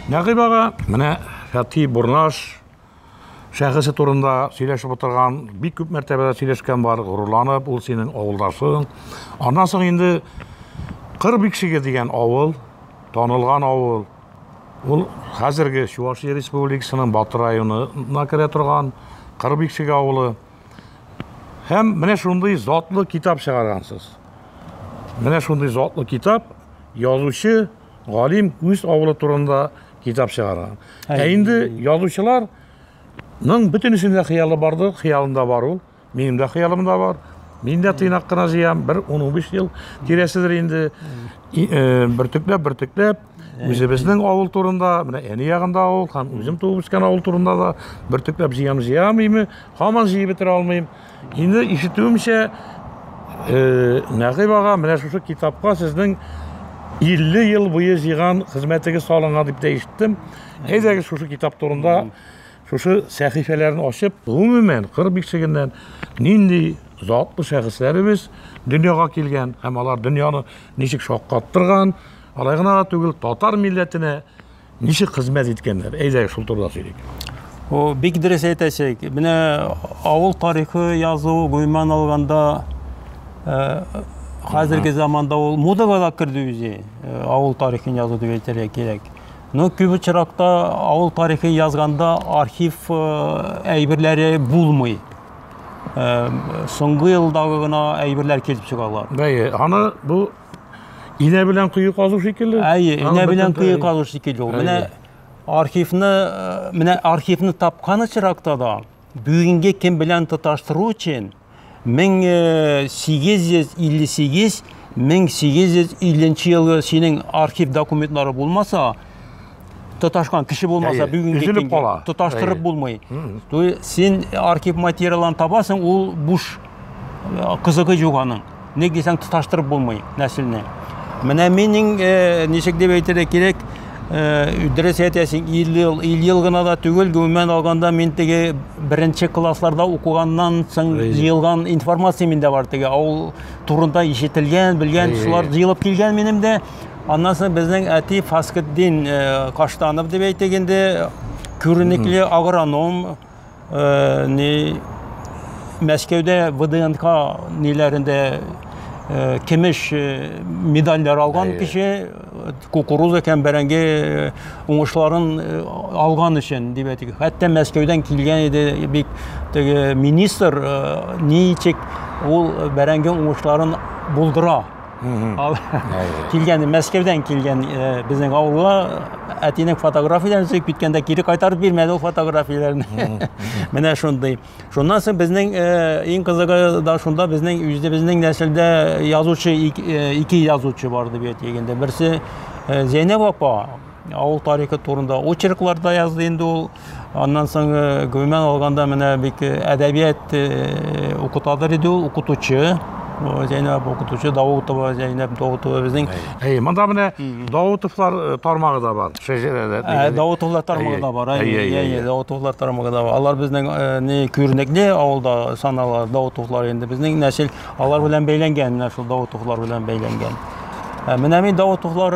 Нәгыйм ага, менә Фәтхи Бурнаш шәхесе турында сөйләшеп утырган, бик күп мәртәбәдә сөйләшкән бар, горурланып, ул синең авылдашың. Аннан соң инде Кыр Бикшиге дигән авыл, танылган авыл. Ул хәзерге Чувашия Республикасының Батыр районына керә торган Кыр Бикшиге авылы. Һәм менә шундый затлы китап чыгаргансыз. Менә шундый затлы китап язучы галим үз авылы турында китап чыгарган. Ә инде язучыларның бөтенесендә хыялы бардыр, хыялында бар ул. Минем дә хыялымда бар. Мин дә тыйнак кына җыям, бер 10-15 ел тирәседер инде. Бөртекләп, бөртекләп үзебезнең авыл турында, менә әни ягында авыл һәм үзем туып үскән авыл турында да бөртекләп җыям, җыям име, һаман җыеп бетерә алмыйм. Инде ишетүемчә, Нәгыйм ага, менә шушы китапка сезнең 50 ел буе җыйган хезмәтегез салынган дип тә ишеттем. Әйдәгез шушы китап турында, шушы сәхифәләрне ачып, гомумән, Кыр Бикшегеннән нинди затлы шәхесләребез дөньяга килгән һәм алар дөньяны ничек шаккаттырган, алай гына да түгел, татар милләтенә ничек хезмәт иткәннәр. Әйдәгез шул турыда сөйлик. О, бик дөрес әйтәсең. Менә авыл тарихы язу, гомумән алганда, хәзерге заманда ул модага да керде үзе. Авыл тарихын язу дип әйтергә кирәк. Но күп очракта авыл тарихы язганда архив әйберләре булмый. Соңгы елдагы гына әйберләр килеп чыгалар. Әйе, аны бу инә белән кое казу шикелле. Әйе, инә белән кое казу шикелле ул. Менә архивны, менә архивны тапкан очракта да бүгенге кем белән тоташтыру өчен 1858 1850 елгы синең архив документлары булмаса, тоташкан кеше булмаса, бүгенге көнгә тоташтырып булмый. То син архив материалын табасың, ул буш, кызыгы юк аның. Ник дисәң, тоташтырып булмый нәселне. Менә минең, ничек дип әйтергә кирәк, дөрес әйтәсең, 50 ел, 50 ел гына да түгел, гомумән алганда мин теге беренче классларда укыганнан соң җыелган информация миндә бар, теге авыл турында ишетелгән, белгән, шулар җыелып килгән минем дә. Аннан соң безнең әти Фаскетдин Каштанов дип әйтик инде, күренекле агроном, ни Мәскәүдә ВДНХ ниләрендә көмеш медальләр алган кеше, кукуруза һәм бәрәңге уңышларын алган өчен дип әйтик. Хәтта Мәскәүдән килгән иде бик теге министр, ничек ул бәрәңге уңышларын булдыра. Килгән, Мәскәүдән килгән безнең авылга әтинең фотографияләрен сөйп киткәндә кире кайтарып бирмәде ул фотографияләрне. Менә шундый. Шуннан соң безнең иң кызыгы да шунда, безнең үзебезнең нәселдә язучы ике язучы бар дип әйтик инде. Берсе Зәйнәб апа авыл тарихы турында очерклар да язды инде ул. Аннан соң гомумән алганда менә бик әдәбият укытадыр иде ул, укытучы. Зәйнәб укытучы, Даутова, Зәйнәб Даутова безнең. Әй, монда менә Даутовлар тармагы да бар, шәҗәрәдә. Даутовлар тармагы да бар. Әй, әй, Даутовлар тармагы да бар. Алар безнең ни күренекле авылда санала Даутовлар инде. Безнең нәсел алар белән бәйләнгән, менә шул Даутовлар белән бәйләнгән. Менә мин Даутовлар,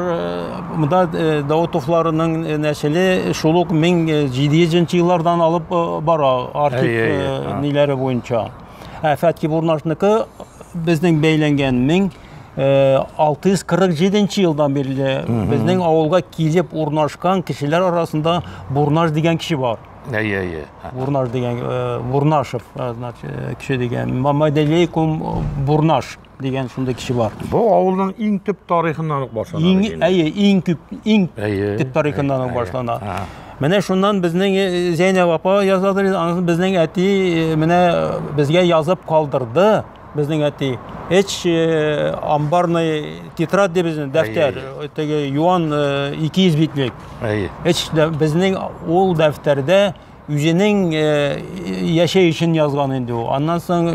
монда Даутовларның нәселе шул ук 1700 еллардан алып бара архив ниләре буенча. Фәтхи Бурнашныкы безнең бәйләнгән 1647 елдан бирле безнең авылга килеп урнашкан кешеләр арасында Бурнаш дигән кеше бар. Әйе, әйе. Бурнаш дигән, Бурнашев, значит, кеше дигән. Мамаделейкум Бурнаш дигән шундый кеше бар. Бу авылның иң төп тарихыннан ук башлана. Иң, әйе, иң күп, иң төп тарихыннан ук башлана. Менә шуннан безнең Зәйнәб апа язадыр, анысы безнең әти менә безгә язып калдырды. Безнең әти эч амбарный тетрадь дип безнең дәфтәр, теге юан 200 битлек. Эч безнең ул дәфтәрдә үзенең яшәешен язган инде ул. Аннан соң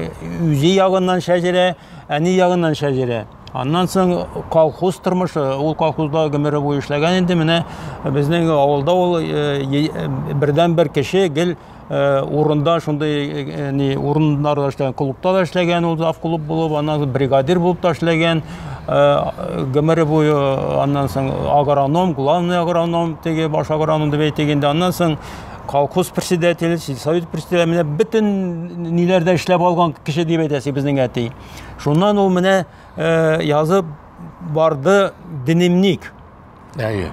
үзе ягыннан шәҗәрә, әни ягыннан шәҗәрә. Аннан соң колхоз тормышы, ул колхозда гомере буе эшләгән инде. Менә безнең авылда ул бердән-бер кеше гел урында шундый ни урыннарда эшләгән, клубта да эшләгән ул, завклуб булып, аннан соң бригадир булып та эшләгән. Гомере буе аннан соң агроном, главный агроном, теге баш агроном дип әйтик инде. Аннан соң колхоз председателе, сельсовет председателе, менә бөтен ниләрдә эшләп алган кеше дип әйтәсе безнең әти. Шуннан ул менә язып барды дневник. Әйе.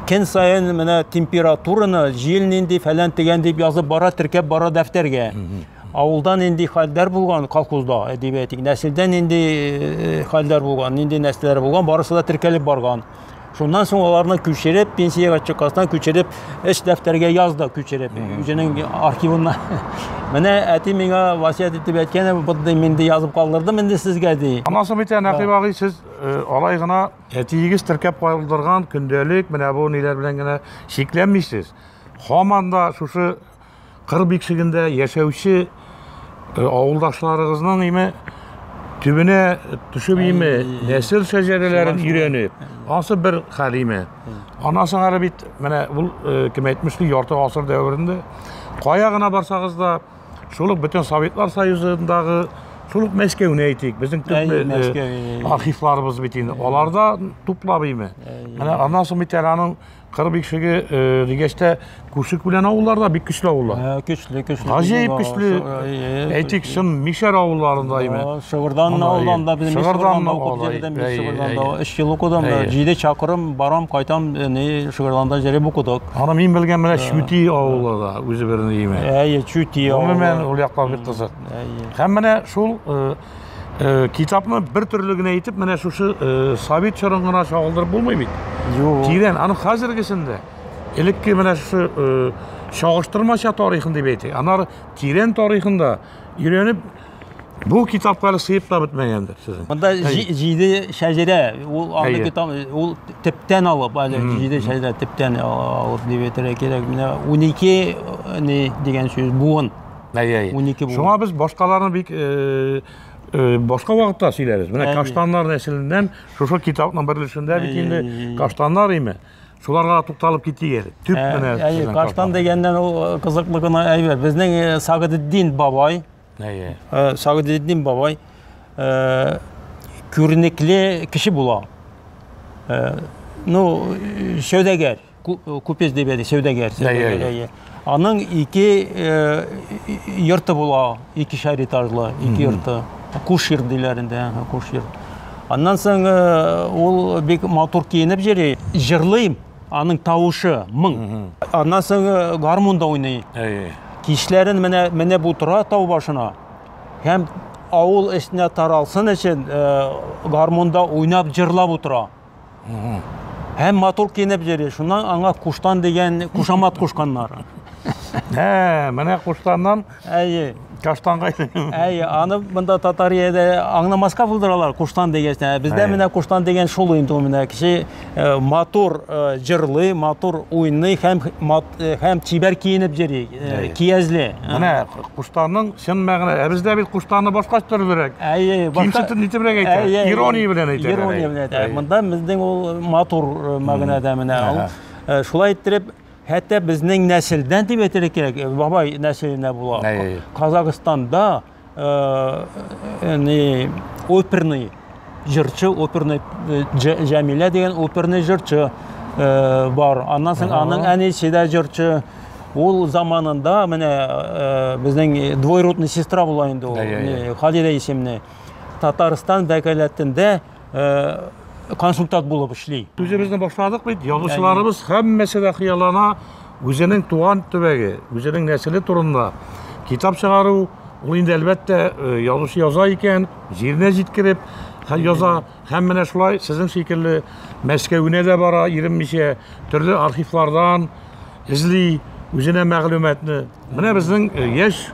Көн саен менә температураны, җил нинди, фәлән дигән дип язып бара, теркәп бара дәфтәргә. Авылда нинди хәлләр булган колхозда, дип әйтик, нәселдә нинди хәлләр булган, нинди нәселләр булган, барысы да теркәлеп барган. Шуннан соң аларны күчереп, пенсиягә чыккастан күчереп, эш дәфтәргә язды, күчереп, үзенең архивына. Менә әти миңа васыять итеп әйткән, бу мин дә язып калдырдым инде сезгә, ди. Аннан соң бит, Нәкыйп агай, сез алай гына әтиегез теркәп калдырган көндәлек менә бу ниләр белән генә чикләнмисез. Һаман да шушы кыр бикшегендә яшәүче авылдашларыгызның име төбенә төшеп име нәсел шәҗәрәләрен өйрәнеп, ансы бер хәл име. Аннан соң әле бит менә ул кем әйтмешли ярты гасыр дәверендә кая гына барсагыз да шул ук бөтен Советлар Союзындагы шул ук Мәскәүне әйтик, безнең төп архивларыбыз бит инде. Аларда туплап име. Менә аннан соң бит әле аның Кыр бикшеге дигәч тә, күрше күлән авыллар да бик көчле авыллар. Көчле, көчле. Гаҗәеп көчле. Әйтик, чын Мишәр авылларында име. Шыгырдан авылында без Шыгырдан укып йөрдем, без Шыгырданда 3 ел укыдым. 7 чакрым барам, кайтам, не Шыгырданда җөреп укыдык. Аны мин белгән менә Чүти авылы да үзе бер име. Әйе, Чүти авылы. Гомумән, ул яклар бик кызык. Һәм менә шул китапны бер төрле генә итеп, менә шушы совет чорын гына чагылдырып булмый бит. Юк. Тирән, аның хәзергесендә элекке менә шушы чагыштырмача тарихын дип әйтик, аннары тирән тарихында өйрәнеп, бу китапка әле сыеп та бетмәгәндер сезнең. Монда җиде шәҗәрә, ул андый китап, ул төптән алып, әле җиде шәҗәрә төптән алып дип әйтергә кирәк. Менә 12 ни дигән сүз, буын. Әйе, әйе. 12 буын. Шуңа без башкаларны бик башка вакытта сөйләрбез. Менә каштаннар нәселеннән шушы китапның бер өлешендә бит инде каштаннар име. Шуларга тукталып китик әле. Төп менә. Әйе, каштан дигәннән ул кызыклы гына әйбер. Безнең Сагыдетдин бабай, Әйе. Сагыдетдин бабай күренекле кеше була. Ну, сәүдәгәр. Купец дип әйтик, сәүдәгәр. Әйе. Аның ике йорты була, икешәр этажлы, ике йорты. Куш йорт диләр инде, куш йорт. Аннан соң ул бик матур киенеп йөри, җырлый, аның тавышы моң. Аннан соң гармунда уйный. Әйе. Кичләрен менә менеп утыра тау башына. Һәм авыл эченә таралсын өчен гармунда уйнап җырлап утыра. Һәм матур киенеп йөри. Шуннан аңа Куштан дигән кушамат кушканнар. Ә, менә Куштаннан Әйе. Каштанга. Әйе, аны монда Татариядә аңламаска булдыралар Куштан дигәч. Бездә менә Куштан дигән шул инде ул менә кеше матур җырлый, матур уйный һәм һәм чибәр киенеп йөри, киязле. Менә Куштанның чын мәгънә. Ә бездә бит Куштанны башка төрлерәк. Әйе, башка кимсетеп нитебрәк әйтә. Ирония белән әйтә. Ирония белән әйтә. Монда безнең ул матур мәгънәдә менә ул. Шулай иттереп, хәтта безнең нәселдән дип әйтергә кирәк, бабай нәселенә була. Казахстанда не оперный җырчы, оперный Җәмилә дигән оперный җырчы бар. Аннан соң аның әнисе дә җырчы. Ул заманында менә безнең двоюродный сестра була инде ул, Халидә исемле. Татарстан вәкаләтендә консультант булып эшли. Сүзебезне башладык бит, язучыларыбыз һәммәсе дә хыяллана үзенең туган төбәге, үзенең нәселе турында китап чыгару. Ул инде әлбәттә язучы яза икән, җиренә җиткереп яза. Һәм менә шулай сезнең шикелле Мәскәүгә дә бара, иренмичә төрле архивлардан эзли үзенә мәгълүматны. Менә безнең яшь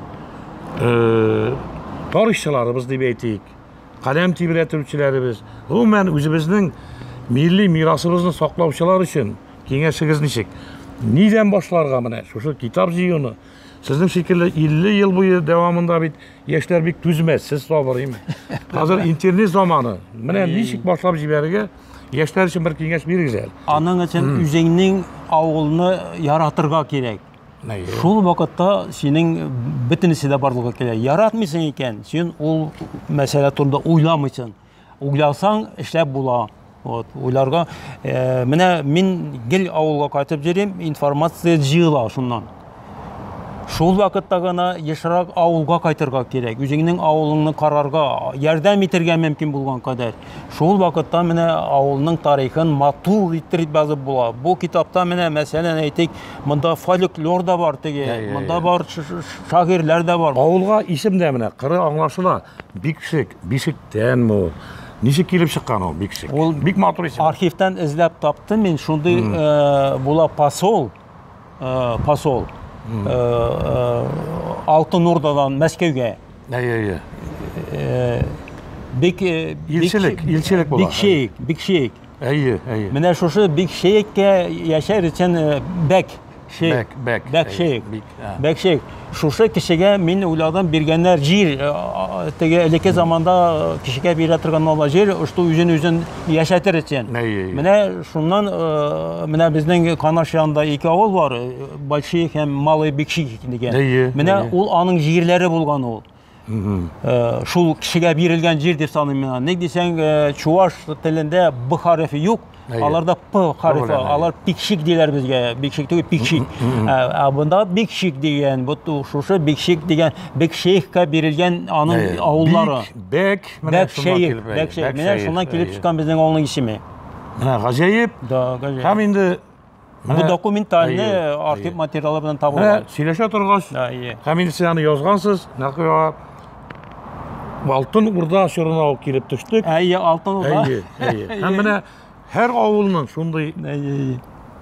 тарихчыларыбыз дип әйтик, каләм тибрәтүчеләребез, гомумән үзебезнең милли мирасыбызны саклаучылар өчен киңәшегез ничек? Нидән башларга менә шушы китап җыюны? Сезнең шикелле 50 ел буе дәвамында бит яшьләр бик түзмәс, сез сабыр име? Хәзер интернет заманы. Менә ничек башлап җибәрергә? Яшьләр өчен бер киңәш бирегез әле. Аның өчен үзеңнең авылны яратырга кирәк. Шул вакытта синең бөтенесе дә барлыкка килә. Яратмыйсың икән, син ул мәсьәлә турында уйламыйсың. Уйласаң, эшләп була. Вот, уйларга. Менә мин гел авылга кайтып йөрим, информация җыела шуннан. Шул вакытта гына ешрак авылга кайтырга кирәк. Үзеңнең авылыңны карарга, ярдәм итәргә мөмкин булган кадәр. Шул вакытта менә авылның тарихын матур иттереп язып була. Бу китапта менә, мәсәлән, әйтик, монда фольклор да бар теге, монда бар шагыйрьләр дә бар. Авылга исем дә менә кыры аңлашыла. Бикшик, бишектәнме ул? Ничек килеп чыккан ул Бикшик? Ул бик матур исем. Архивтан эзләп таптым мин, шундый була посол, посол. Алтын Урдадан Мәскәүгә. Әйе, әйе. Бик илчелек, илчелек була. Бикшик, Бикшик. Әйе, әйе. Менә шушы Бикшиккә яшәр өчен бәк Шейх. Бәк, бәк. Бәк шейх. Бәк шейх. Шушы кешегә мин уйладым, биргәннәр җир, теге элекке заманда кешегә бирә торган ала җир, что үзен үзен яшәтер өчен. Менә шуннан менә безнең Канаш янында ике авыл бар, Большие һәм Малый Бикшик дигән. Менә ул аның җирләре булган ул. Шул кешегә бирелгән җир дип саныйм мин аны. Ник дисәң, чуваш телендә Б хәрефе юк. Аларда П хәрефе, алар пикшик диләр безгә. Бикшик түгел, пикшик. Ә бында бикшик дигән, бу шушы бикшик дигән Бекшеевка бирелгән аның авыллары. Бек, менә шуннан килеп. Бек шейх. Менә шуннан килеп чыккан безнең авылның исеме. Менә гаҗәеп. Да, гаҗәеп. Һәм инде Бу документальный архив материалы белән табылган. Менә сөйләшә торгач, һәм инде сез аны язгансыз, нәкъ Алтын Урда чорына ук килеп төштек. Әйе, Алтын Урда. Әйе, әйе. Һәм менә һәр авылның шундый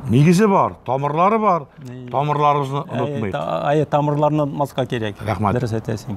нигезе бар, тамырлары бар. Тамырларыбызны онытмыйк. Әйе, тамырларны онытмаска кирәк. Рәхмәт. Дөрес әйтәсең.